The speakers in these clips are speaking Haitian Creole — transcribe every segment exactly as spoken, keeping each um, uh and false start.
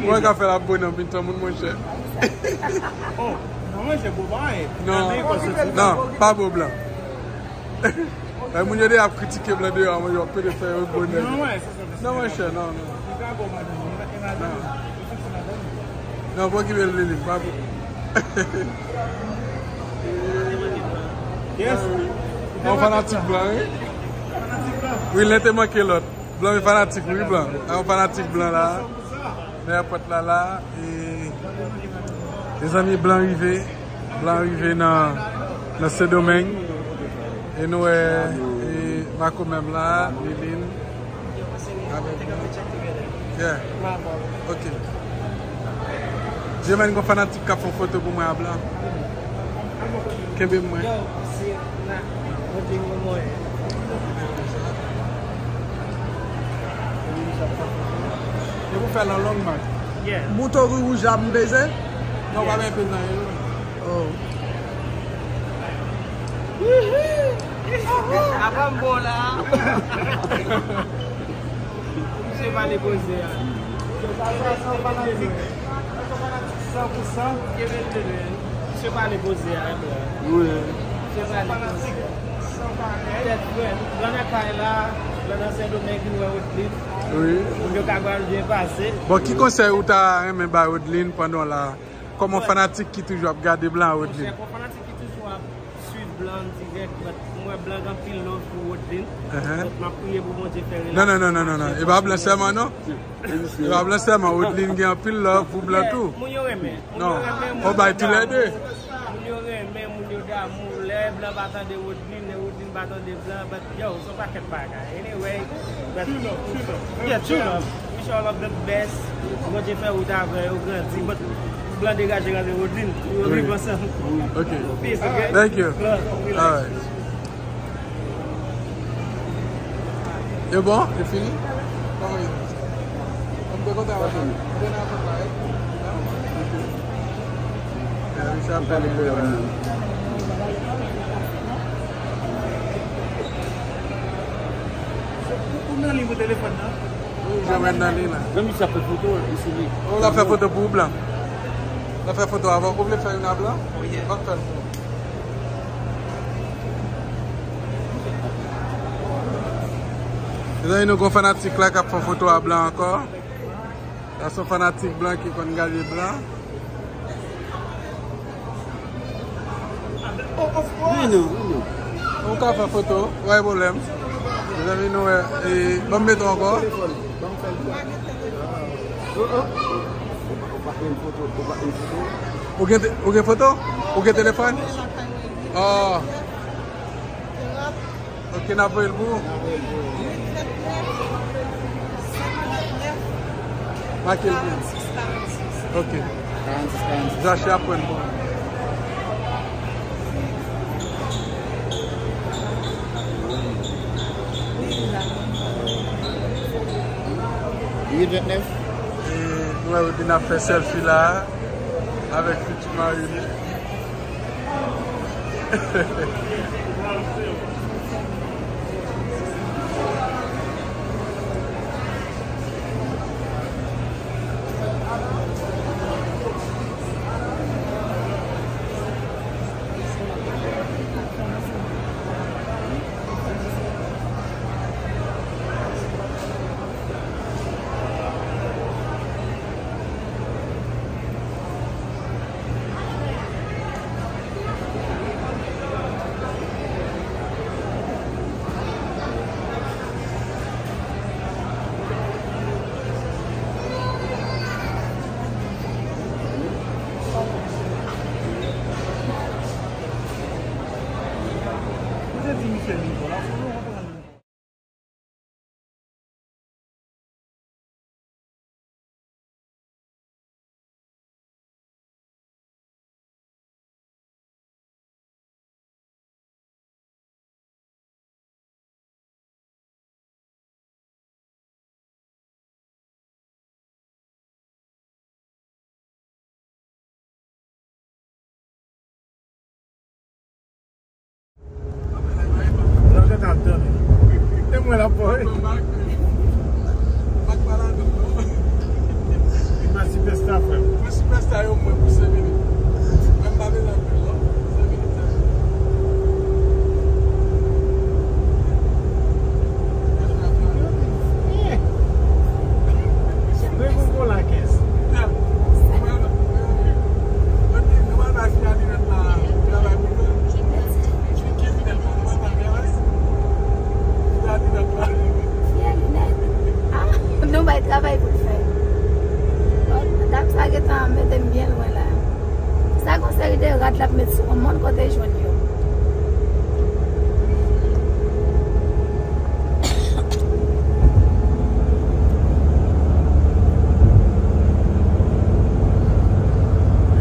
Mwen ka fè la bon nan mitan moun, monchè. Oh, non, monchè, bon, pa, eh. Non, non, pa bon blan. Lè moun yo deja ap kritike blan deyò, mwen yo ap pede fè yo bon nèg. Non, wè, se sa. Non, monchè, non, non. Non, pa okipe l, Lili, pa pou. Yes. Yon fanatik blan, wi. Wi, len te manke lòt. Blan, wi, fanatik, wi, blan. Yon fanatik blan la. Nan èpòt la la, e, mezanmi, blan rive. Blan rive nan, nan Sendomeng. E nou wè, e, makomè m la, Liline. Avèk nou. Yeah. Ok. Jemèn, gon fanatik k ap fè foto pou mwen a blan. Kenbe mwen. Yo, se la. Mwen te yon mwen. E pou fè lan long, man. Yeah. Bouton ri wouj la m peze? Non, pa men peze nan yo. Oh. Apa m bon la. Misye pale poze a. Misye pale poze a, bro. Wi. Misye pale poze a. Tèt frè, blan nan kay la, blan nan Sendomeng, nou wè Woodlyn. Wi. Moun yo ka pral byen pase. Bon, ki konsèy ou ta renmen bay Woodlyn pandan w la? Kòm yon fanatik ki toujou ap gade blan, Woodlyn. Konsèy pou fanatik ki toujou ap swiv blan an dirèk, but mwen blan gen anpil love pou Woodlyn. But m ap priye pou Bondye fè relasyon. Non, non, non, non, non, non. E pa blan sèlman, non. E pa blan sèlman, Woodlyn gen anpil love pou blan tou. Moun yo renmen. Non, on bay tou lè de. Moun yo renmen, moun yo damou. Lè blan pa tande Woodlyn, lè Woodlyn pa tande blan, but yo, se yon pakèt bagay. Anyway, but, yeah, true love. Wish all of the best. Bondye fè wout avè yo, grandi. But blan degaje rantre Woodlyn pou yo viv ansanm. Ok. Peace, ok? Thank you. Love. All right. E bon? E fini? Kòman ye? Mwen te kontan wè nou. Mwen te nan kontra, wi. Ou nan liy pou telefòn nan? Wi, Jemèn nan liy la. Zanmi sa fè foto, li sou li. Oh, l ap fè foto pou ou, blan. L ap fè foto avè w. Ou vle fè youn a blan? Wi. Ban m fè l pou ou. Mezanmi, nou gon fanatik la k ap fè foto a blan ankò. Sa se yon fanatik blan ki konn gade blan. Vini, vini. Ou ka fè foto, pa gen pwoblèm. Mezanmi, nou wè, e, ban m mete w ankò. Ou gen te-, ou gen foto? Ou gen telefòn? Oh. Ok, n ap voye l pou ou. Make l pou ou. Ok. Jache ap pran l pou ou. Li vennèf. E nou wè Woodlyn ap fè selfie la avèk fiti mari li. Mwen te di misye li bon la. Mwen gentan ap tann. E mwen la, boy. Bak pa ladan, non. De rad l ap met sou mwen, m konn kote l jwenn yo.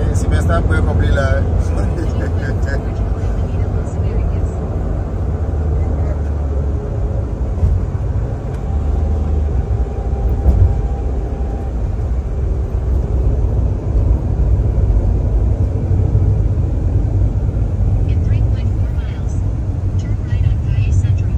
Eh, Sylvester ap pran kòb li la. In three point four miles, turn right on Calle Central.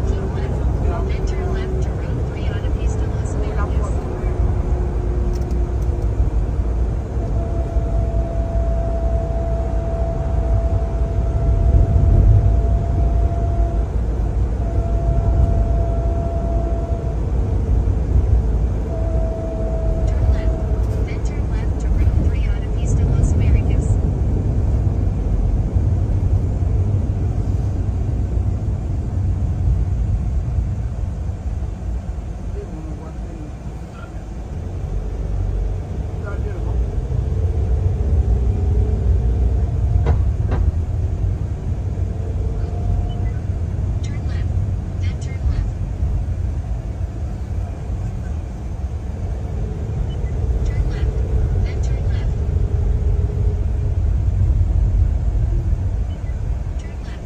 Turn left, then turn left to Route three Autopista Las Américas. Turn left, then turn left. Turn left, then turn left. Turn left.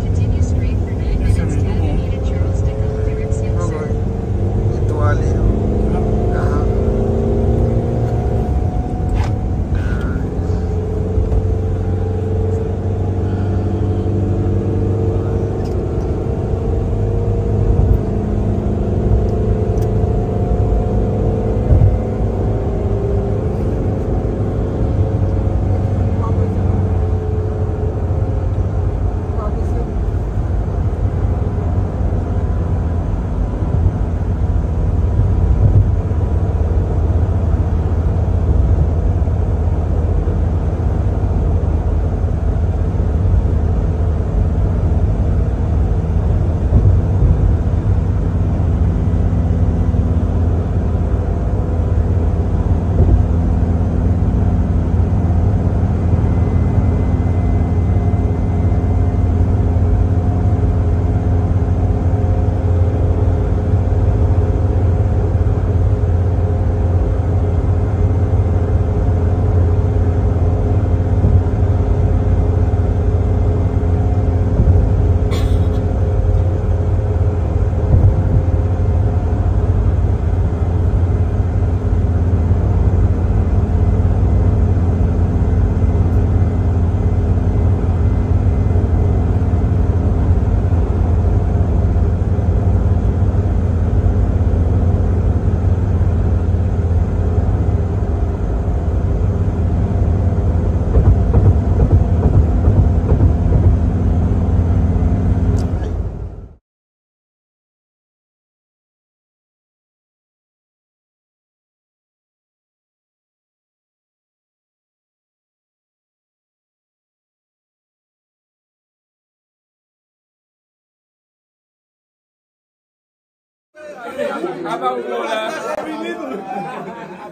Continue straight for nine minutes to Avenida Charles de Gaulle, direction sur. Tou ale yo. Aha.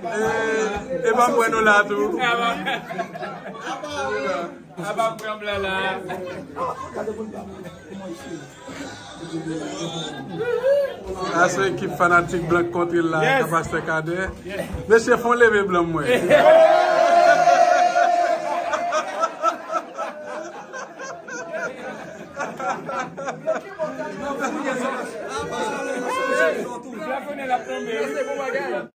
E, e pa mwen nou la tou. Aba pran blan la. Sa se ekip fanatik Blank Kontre la, yes, ak Pastè Kadè. Yes. Mesye, fè yon leve blan mwen.